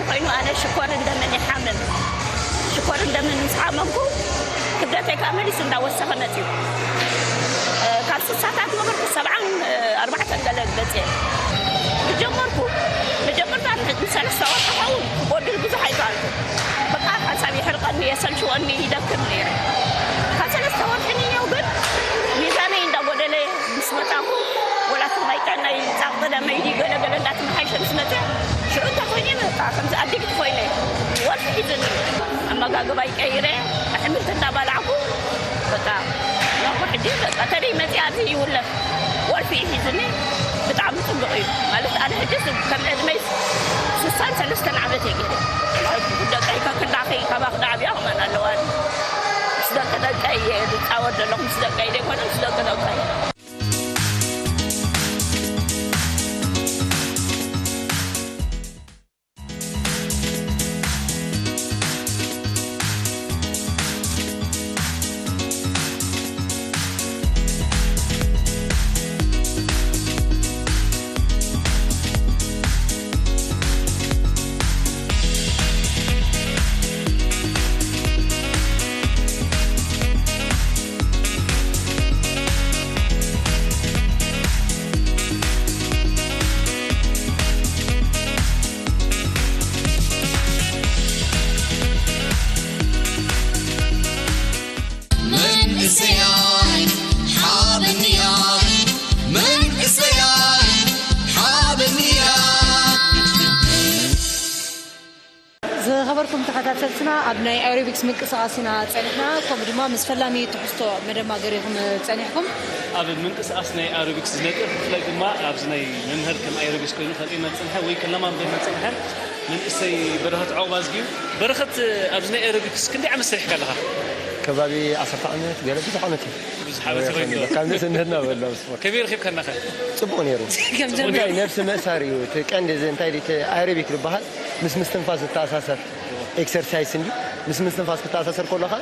ኮይኑ ኣነ ሽኮርን ደምን ይሓምም። ሽኮርን ደምን ምስ ሓመምኩ ክብደተይ ከዓ መሊሱ እንዳወሰኸ መፅዩ። እ፣ ካብ ስሳታት ነበርኩ ሰብዓን ኣርባዕተን ገለ በፅየ። ዝጀመርኩ መጀመርታ ንሰለስተ ወርሒ ኸውን ክጎድል ብዙሕ ኣይከኣልኩ። በቃ ሓሳብ ይሕርቀኒ፣ የሰልችወኒ፣ ይደክም ነይረ። ካብ ሰለስተ ወርሒ ንየው ግን ሚዛነይ እንዳጎደለ ምስ መጣኹ፣ ወላ እቲ ናይ ጥዕናይ ጻቕጢ ደመይ ድዩ ገለ ገለ እንዳተመሓየሸ ምስ መጸ፣ ሽዑ እንታይ ኮይነ በቃ ከምዚ ኣዲክት ኮይነ፣ ወልፊ ሒዙኒ። ኣመጋግባይ ቀይረ፣ ኣሕምልቲ እንዳባላዕኩ በቃ፣ ናብኡ ሕጂ በቃ ተደይ መጺኣ ኣብዚ ይውለፍ፣ ወልፊ እዩ ሒዙኒ። ብጣዕሚ ጽቡቕ እዩ። ማለት ኣነ ሕጂ ስ-፣ ከም ዕድመይ ስሳን ሰለስተን ዓመት እየ ገይረ። ማለት ደቀይ ከክንዳኸይ ካባኽ ደዓብያ ከማን ኣለዋኒ። ምስ ደቂ ደቀይ እየ ዝጻወት ዘለኹ፣ ምስ ደቀይ ዘይኮነ፣ ምስ ደቂ ደቀይ። መንእሰያት ሓበንያ፣ መንእሰያት ሓበንያ። ዝኸበርኩም ተኸታተልትና፣ ኣብ ናይ ኣሮቢክስ ምንቅስቓስ ኢና ጸኒሕና፣ ከምኡ ድማ ምስ ፈላሚ ትሕዝቶ መደብ ማገሪኹም ጸኒሕኩም። ኣብ ምንቅስቓስ ናይ ኣሮቢክስ ዝነጥፍ፣ ብፍላይ ድማ ኣብዚ ናይ መምህር ከም ኣሮቢክስ ኮይኑ ከርእየና ዝጸንሐ ወይ ከለማምደና ዝጸንሐ መንእሰይ በረኸት ዑቕባዝጊ እዩ። በረኸት፣ ኣብዚ ናይ ኣሮቢክስ ክንደይ ዓመት ሰሪሕካ ኣለኻ? ከባቢ ዓሰርተ ዓመት፣ ገለ ብዙሕ ዓመት እዩ። ብዙሕ ዓመት ኮይኑ ኣሎ። ካብ ንእስነትና በሎ ኣብ ስፖርት። ከመይ ረኺብካና ኸ? ጽቡቕ ነይሩ። ከም እንታይ ዘመድ። ነብሲ ምእሳር እዩ። እቲ ቀንዲ እዚ እንታይ ድዩ፣ እቲ ኣሮቢክ ዝበሃል ምስ ምስትንፋስ ዝተኣሳሰር ኤክሰርሳይስ እንድዩ። ምስ ምስትንፋስ ክተኣሳሰር ከሎኻ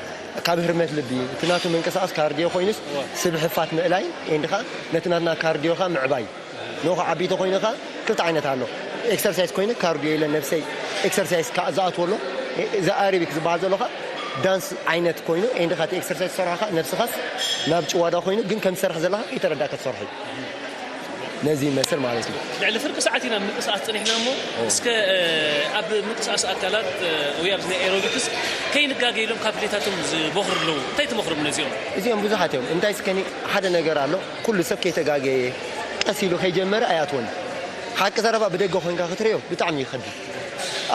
ካብ ህርመት ልቢ፣ እቲ ናቱ ምንቅስቓስ ካርዲዮ ኮይኑስ እወ። ስብ ሕፋት ምእላይ፣ ኤንድ ኸኣ ነቲ ናትና ካርዲዮኻ ምዕባይ። ንኹ ዓቢይቲ ኮይኑ ኸኣ ክልተ ዓይነት ኣሎ። ኤክሰርሳይስ ኮይኑ ካርዲዮ ኢለ ነብሰይ ኤክሰርሳይስ ከኣ ዝኣትዎ ኣሎ። እዚ ኣሮቢክ ዝበሃል ዘሎ ኸኣ ዳንስ ዓይነት ኮይኑ፣ ኤንድ ኸኣ እቲ ኤክሰርሳይስ ትሰርሖ ኸኣ ነብስኻስ ናብ ጭዋዳ ኮይኑ፣ ግን ከም ትሰርሕ ዘለኻ ከይተረዳእካ ትሰርሖ እዩ። ነዚ ይመስል ማለት እዩ። ልዕሊ ፍርቂ ሰዓት ኢና ምንቅስቓስ ጸኒሕና እሞ፣ ኦ። እስከ፣ እ፣ ኣብ ምንቅስቓስ ኣካላት፣ እ፣ ወይ ኣብዚ ናይ ኤሮቢክስ ከይንጋገ ኢሎም ካብ ድሌታቶም ዝቦኽሩ ኣለዉ። እንታይ ትመኽሮም ነዚኦም? እዚኦም ብዙሓት እዮም። እንታይ እስከኒ ሓደ ነገር ኣሎ፣ ኩሉ ሰብ ከይተጋገየ ቀስ ኢሉ ከይጀመረ ኣይኣትወን። ሓቂ ዘረባ ብደገ ኮይንካ ክትርእዮ ብጣዕሚ ይኸብድ።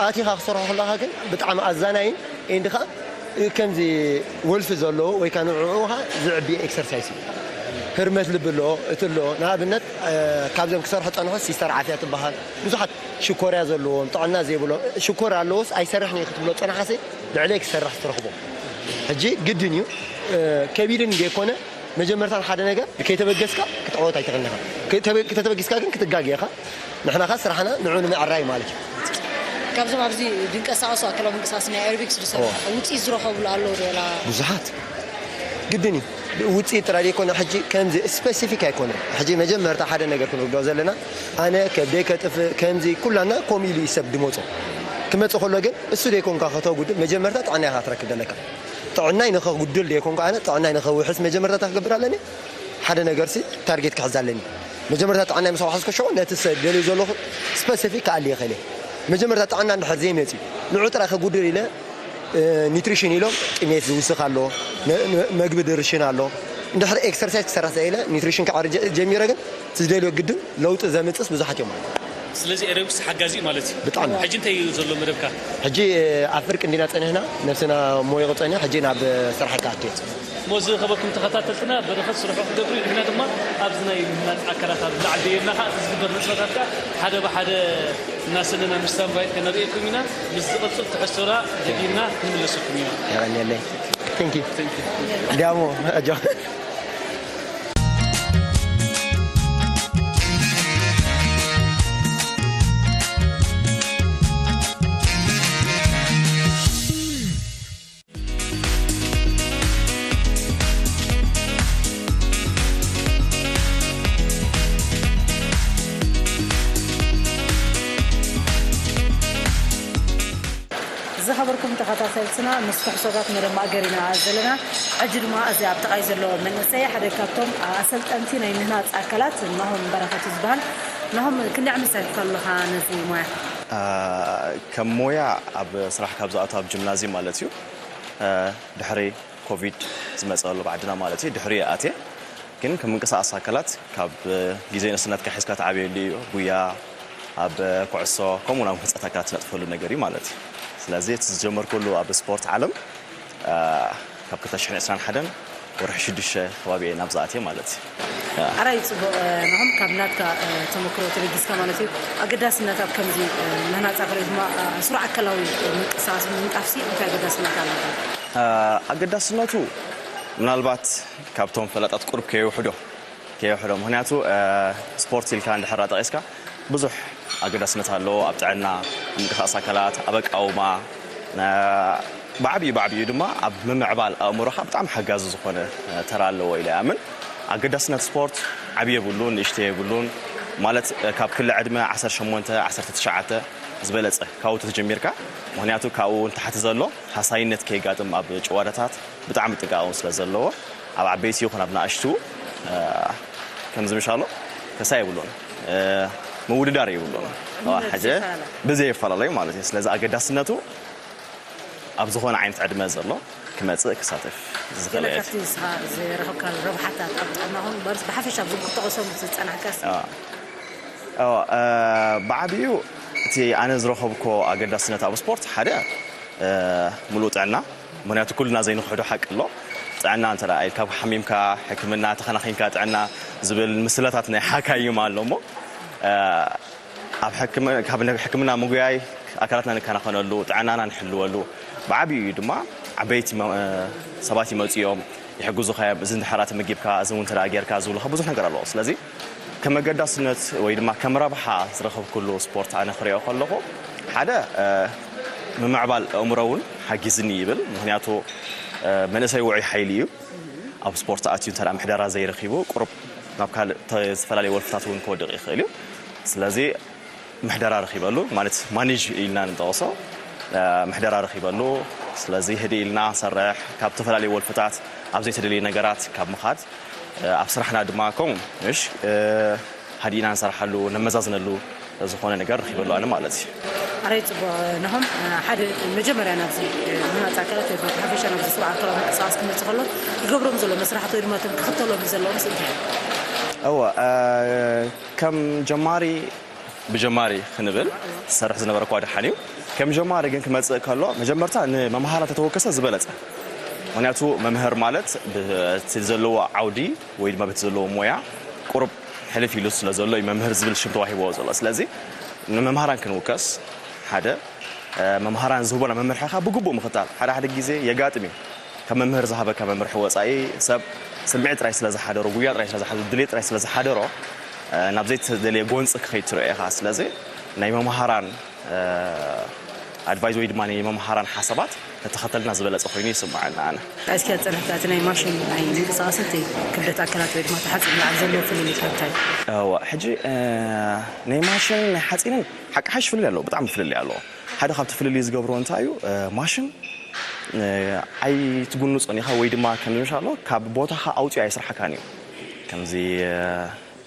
ኣቲኻ ክትሰርሖ ከለኻ ግን ብጣዕሚ ኣዛናይን ኤንድ ኸኣ ከምዚ ወልፊ ዘለዎ ወይ ከኣ ንዕኡ ኸኣ ዝዕቢ ኤክሰርሳይስ እዩ። ህርመት ልቢ ኣለዎ፣ እቲ ኣለዎ። ንኣብነት፣ እ፣ ካብዞም ክሰርሑ ጸንሑ ሲስተር ዓፍያ ትበሃል። ብዙሓት ሽኮርያ ዘለዎም፣ ጥዕና ዘይብሎም፣ ሽኮር ኣለዎስ ኣይሰርሕን እየ ክትብሎ ጸናሕካሲ ልዕለይ ክሰርሕ ትረኽቦ። ሕጂ ግድን እዩ፣ እ፣ ከቢድን ዘይኮነ መጀመርታ ንሓደ ነገር ከይተበገስካ ክትዕወት ኣይትኽእልን ኢኻ። ከተበ-፣ ከተበጊስካ ግን ክትጋገ ኢኻ። ንሕና ኸኣ ስራሕና ንዑ ንምዕራይ ማለት እዩ። ካብዞም ኣብዚ ዝንቀሳቐሱ ኣካላዊ ምንቅስቓስ ናይ ኤሮቢክስ ዝሰርሑ እወ። ውፅኢት ዝረኸብሉ ኣለዉ ዶ ወላ? ብዙሓት። ግድን እዩ። ውፅኢት ጥራይ ዘይኮነ ሕጂ ከምዚ ስፔሲፊክ ኣይኮነን። ሕጂ መጀመርታ ሓደ ነገር ክንርድኦ ዘለና፣ ኣነ ከብደይ ከጥፍእ ከምዚ ኩላና ከምኡ ኢሉ እዩ ሰብ ድመጾ። ክመጽእ ከሎ ግን እሱ ዘይኮንካ ከተጉድል መጀመርታ ጥዕና ኢኻ ክትረክብ ዘለካ። ጥዕናይ ንኸጉድል ደይኮንኩ ኣነ ጥዕናይ ንኸውሕስ መጀመርታ እንታይ ክገብር ኣለኒ? ሓደ ነገርሲ ታርጌት ክሕዝ ኣለኒ። መጀመርታ ጥዕናይ ምስ ኣውሓስኩ ሽዑ ነቲ ሰብ ደልዩ ዘለኹ ስፐሲፊክ ክኣሊ ይኽእል እየ። መጀመርታ ጥዕና እንድሕር ዘይመፅዩ ንዑ ጥራይ ከጉድል ኢለ፣ እ፣ ኒትሪሽን ኢሎም ጥሜት ዝውስኽ ኣሎ፣ መ-፣ መ-፣ መግቢ ድርሽን ኣሎ። እንድሕር ኤክሰርሳይዝ ክሰርሕ ዘኢለ ኒትሪሽን ክዓሪ ጀ-፣ ጀሚረ ግን እቲ ዝደልዮ ግድን ለውጢ ዘምፅእስ ብዙሓት እዮም። ስለዚ ኤሮቢክስ ሓጋዚ እዩ ማለት እዩ። ብጣዕሚ። ሕጂ እንታይ እዩ ዘሎ መደብካ? ሕጂ ኣብ ፍርቂ እንዲና ጸኒሕና፣ ነብስና ሞይቑ ጸኒሕ፣ ሕጂ ናብ ስራሕ ክኣቱ እየ። እሞ ዝኸበርኩም ተኸታተልትና፣ በረኸት ስርሑ ክገብር እዩ። ንሕና ድማ ኣብዚ ናይ ምህናጽ ኣካላት ኣብ ላዕሊ ደየብና ከኣ እቲ ዝግበር ንጥፈታት ከኣ ሓደ ብሓደ እናሰነና ምስ ሳምራዊት ከነርእየኩም ኢና። ምስ ዝቕጽል ትሕዝቶና ደጊምና ክንምለሰኩም ኢና። የቐንየለይ። Thank you። Thank you። ዲያሞ፣ ኣጆ። ክቡርኩም ተኸታተልትና፣ ምስ ትሕሶታት መደብ ማእገር ኢና ዘለና። ሕጂ ድማ እዚ ኣብ ጥቓይ ዘሎ መንእሰይ ሓደ ካብቶም ኣሰልጠንቲ ናይ ምህናጽ ኣካላት ናሆም በረኸቱ ዝበሃል። ናሆም፣ ክንደይ ዓመት ሰሪሕካ ኣለኻ ነዚ ሞያ? አ፣ ከም ሞያ ኣብ ስራሕ ካብ ዝኣቱ ኣብ ጅምናዝየም ማለት እዩ። አ፣ ድሕሪ ኮቪድ ዝመጸሉ ባዕድና ማለት እዩ። ድሕሪ ኣትየ ግን ከም ምንቅስቃስ ኣካላት ካብ ግዜ ንእስነትካ ሒዝካ ትዓብየሉ እዩ። ጉያ፣ ኣብ ኩዕሶ፣ ከምኡ ናብ ህንጸት ኣካላት ትነጥፈሉ ነገር እዩ ማለት እዩ። ስለዚ እቲ ዝጀመርኩሉ ኣብ ስፖርት ዓለም፣ አ፣ ካብ ክልተ ሽሕን ዕስራን ሓደን ወርሒ ሽዱሽተ ከባቢ እየ ናብዚ ኣትየ ማለት እዩ። አ። ኣራይ ጽቡቕ፣ እ፣ ናሆም፣ ካብ ናትካ፣ እ፣ ተመክሮ ተበጊስካ ማለት እዩ፣ ኣገዳስነት ኣብ ከምዚ፣ እ፣ ምህናጽ ኣካል ወይ ድማ፣ እ፣ ስሩዕ ኣካላዊ ምንቅስቃስ ምንጣፍሲ እንታይ ኣገዳስነት ኣለዎ? አ፣ ኣገዳስነቱ ምናልባት ካብቶም ፈላጣት ቁሩብ ከየውሕዶ፣ ከየውሕዶ። ምኽንያቱ፣ አ፣ ስፖርት ኢልካ እንድሕር ጠቒስካ ብዙሕ ኣገዳስነት ኣለዎ። ኣብ ጥዕና፣ ኣብ ምንቅስቃስ ኣካላት፣ ኣብ ኣቃውማ፣ አ፣ ብዓቢኡ፣ ብዓቢኡ ድማ ኣብ ምምዕባል ኣእምሮኻ ብጣዕሚ ሓጋዚ ዝኾነ፣ አ፣ ተራ ኣለዎ ኢለ እኣምን። ኣገዳስነት ስፖርት ዓቢ የብሉን፣ ንእሽተይ የብሉን። ማለት፣ አ፣ ካብ ክሊ ዕድመ ዓሰርተ ሸሞንተ፣ ዓሰርተ ትሽዓተ ዝበለጸ ካብኡ ተጀሚርካ። ምኽንያቱ ካብኡ ንታሕቲ ዘሎ ሃሳይነት ከየጋጥም ኣብ ጭዋዳታት ብጣዕሚ ጥንቃቐ ስለ ዘለዎ፣ ኣብ ዓበይቲ ይኹን ኣብ ንኣሽቱ፣ እ፣ ከምዚ ምሻሎ ከሳ የብሉን፣ እ፣ ምውድዳር የብሉን። እዋ፣ ሕጂ ብዘየፈላለዩ። ብዘየፈላለዩ ማለት እዩ። ስለዚ ኣገዳስነቱ ኣብ ዝኾነ ዓይነት ዕድመ ዘሎ ክመጽእ ክሳተፍ ዝኽእል ገለ እዩ። ካብቲ ንስኻ ዝረኸብካ ረብሓታት ኣብ ጥዕናኹም በርስ ብሓፈሻ ኣብዚ ክትጠቕሶም ዝጸናሕካስ? እዋ። እዋ፣ እ፣ ብዓቢኡ እቲ ኣነ ዝረኸብኮ ኣገዳስነት ኣብ ስፖርት ሓደ፣ እ፣ ምሉእ ጥዕና። ምኽንያቱ ኩልና ዘይንኽሕዶ ሓቂ ኣሎ። ጥዕና እንተ ደኣ ኢልካ ሓሚምካ፣ ሕክምና ተኸናኺንካ ጥዕና ዝብል ምስላታት ናይ ሓካይም ኣሎ እሞ፣ እ፣ ኣብ ሕክም-፣ ካብ ነ-፣ ሕክምና ምጉያይ ኣካላትና ንከናኸነሉ፣ ጥዕናና ንሕልወሉ፣ ብዓቢኡ እዩ ድማ ዓበይቲ መ-፣ ሰባት ይመጹ እዮም፣ ይሕግዙኻ እዮም። እዚ እንድሕር ተመጊብካ፣ እዚ እውን እንተ ደኣ ጌርካ ዝብሉኻ ብዙሕ ነገር ኣለዎ። ስለዚ ከም ኣገዳስነት ወይ ድማ ከም ረብሓ ዝረኸብኩሉ ስፖርት ኣነ ክሪኦ ከለኹ፣ ሓደ፣ እ፣ ምምዕባል ኣእምሮ እውን ሓጊዝኒ ይብል። ምኽንያቱ፣ እ፣ መንእሰይ ውዑይ ሓይሊ እዩ። ኣብ ስፖርት ኣትዩ እንተ ደኣ ምሕደራ ዘይረኺቡ፣ ቁሩብ ናብ ካልእ ተ-፣ ዝተፈላለየ ወልፍታት እውን ክወድቕ ይኽእል እዩ። ስለዚ ምሕደራ ረኺበሉ፣ ማለት ማኔጅ ኢልና ንጠቕሶ፣ እ፣ ምሕደራ ረኺበሉ። ስለዚ ህድእ ኢልና ንሰርሕ፣ ካብ ዝተፈላለዩ ወልፍታት፣ ኣብ ዘይተደልየ ነገራት ካብ ምኻድ፣ እ፣ ኣብ ስራሕና ድማ ከምኡ፣ ምሽ፣ እ፣ ሃዲእና ንሰርሓሉ፣ ነመዛዝነሉ ዝኾነ ነገር ረኺበሉ ኣነ ማለት እዩ። ኣራይ ጽቡቕ፣ ናሆም፣ እ፣ ሓደ መጀመርያ ናብዚ፣ እ፣ ምህናጽ ኣካላት ወይ ብሓፈሻ ናብዚ ስሩዕ ኣካላዊ ምንቅስቃስ ክመጽእ ከሎ፣ ክገብሮም ዘሎ መስራሕቲ ወይ ድማ እቶም ክኽተሎም ዘለዎም እንታይ እዮም? እወ፣ እ፣ ከም ጀማሪ ብጀማሪ ክንብል ዝሰርሕ ዝነበረ እኳ ደሓን እዩ። ከም ጀማሪ ግን ክመጽእ ከሎ፣ መጀመርታ ንመምሃራን ተተወከሰ ዝበለጸ። ምኽንያቱ መምህር ማለት በቲ ዘለዎ ዓውዲ ወይ ድማ በቲ ዘለዎ ሞያ ቁሩብ ሕልፍ ኢሉ ስለ ዘሎ እዩ መምህር ዝብል ሽም ተዋሂብዎ ዘሎ። ስለዚ ንመምሃራን ክንውከስ ሓደ፣ እ፣ መምሃራን ዝህቡና መምርሒ ኸኣ ብግቡእ ምኽታል። ሓደ ሓደ ግዜ የጋጥም እዩ። ካብ መምህር ዝሃበካ መምርሒ ወጻኢ ሰብ ስምዒት ጥራይ ስለ ዝሓደሮ፣ ጉያ ጥራይ ስለ ዝሓደሮ፣ ድሌት ጥራይ ስለ ዝሓደሮ፣ እ፣ ናብ ዘይተደልየ ጎንጺ ክኸይድ ትርእዮ ኢኻ። ስለዚ ናይ መምሃራን፣ እ፣ ኣድቫይዝ ወይ ድማ ናይ መምሃራን ሓሳባት ተተኸተልና ዝበለጸ ኮይኑ ይስምዓኒ ኣነ። እስኪ ኣጸናሕካ እቲ ናይ ማሽን ናይ ምንቅስቃስ እቲ ክብደት ኣካላት ወይ ድማ ተሓጺን ላዕሊ ዘለዎ ፍልልይ ከ እንታይ? እወ፣ ሕጂ፣ እ፣ ናይ ማሽንን ናይ ሓጺንን ሓቂ ሓሽ ፍልልይ ኣለዎ፣ ብጣዕሚ ፍልልይ ኣለዎ። ሓደ ካብቲ ፍልልይ ዝገብሮ እንታይ እዩ? እ፣ ማሽን፣ እ፣ ኣይትጉንጾን ኢኻ ወይ ድማ ከም ዝምሻሎ ካብ ቦታኻ ኣውጺኡ ኣየስርሓካን እዩ። ከምዚ፣ እ፣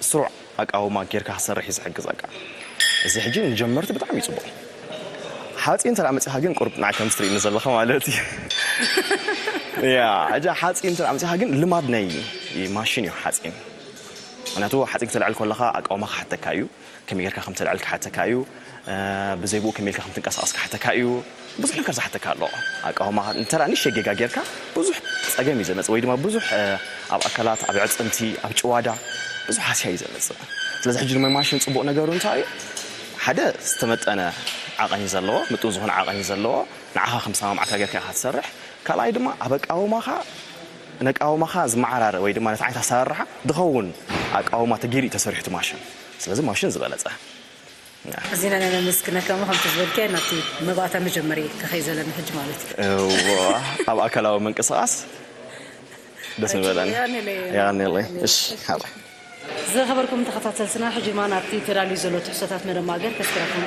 ስሩዕ ኣቃውማ ጌርካ ክትሰርሕ እዩ ዝሕግዘካ። እዚ ሕጂ ንጀመርቲ ብጣዕሚ እዩ ጽቡቕ። ሓጺን እንተ ደኣ መጺኻ ግን ቁሩብ ንዓይ ከም ትርእይኒ ዘለኻ ማለት እዩ። ያ፣ ሕጂ ሓጺን እንተ ደኣ መጺኻ ግን ልማድ ናይ ማሽን እዩ ሓጺን። ምኽንያቱ ሓጺን ክተልዕል ከለኻ ኣቃውማ ክሓተካ እዩ። ከመይ ጌርካ ከም ተልዕል ክሓተካ እዩ። እ፣ ብዘይ ብኡ ከመይ ኢልካ ከም ትንቀሳቐስ ክሓተካ እዩ። ብዙሕ ነገር ዝሓተካ ኣሎ። ኣቃውማ እንተ ደኣ ንእሽተይ ጌጋ ጌርካ ብዙሕ ጸገም እዩ ዘመጽእ ወይ ድማ ብዙሕ፣ እ፣ ኣብ ኣካላት፣ ኣብ ኣዕጽምቲ፣ ኣብ ጭዋዳ ብዙሕ ሃስያ እዩ ዘመጽእ። ስለዚ ሕጂ ድማ ማሽን ጽቡቕ ነገሩ እንታይ እዩ? ሓደ ዝተመጠነ ዓቐን እዩ ዘለዎ፣ ምጡን ዝኾነ ዓቐን እዩ ዘለዎ። ንዓኻ ከም ዝሰማምዓካ ጌርካ ኢኻ ትሰርሕ። ካልኣይ ድማ ኣብ ኣቃውማኻ፣ ነቃውማኻ ዝመዓራረ ወይ ድማ ነቲ ዓይነት ኣሰራርሓ ዝኸውን ኣቃውማ ተገይሩ እዩ ተሰሪሑ እቲ ማሽን። ስለዚ ማሽን ዝበለጸ። ኣዚና ኢና ነመስግነካ እሞ፣ ከምቲ ዝበልካዮ ናብቲ መባእታ መጀመሪ ክኸይ ዘለና ሕጂ ማለት እዩ። እዎ፣ ኣብ ኣካላዊ ምንቅስቓስ ደስ ምበለኒ። የቐንየለይ። የቐንየለይ። እሺ፣ ሓባይ። ዝኸበርኩም ተኸታተልትና፣ ሕጂ ድማ ናብቲ ተዳልዩ ዘሎ ትሕዝቶታት መደብ ማእገር ከስግረኩም።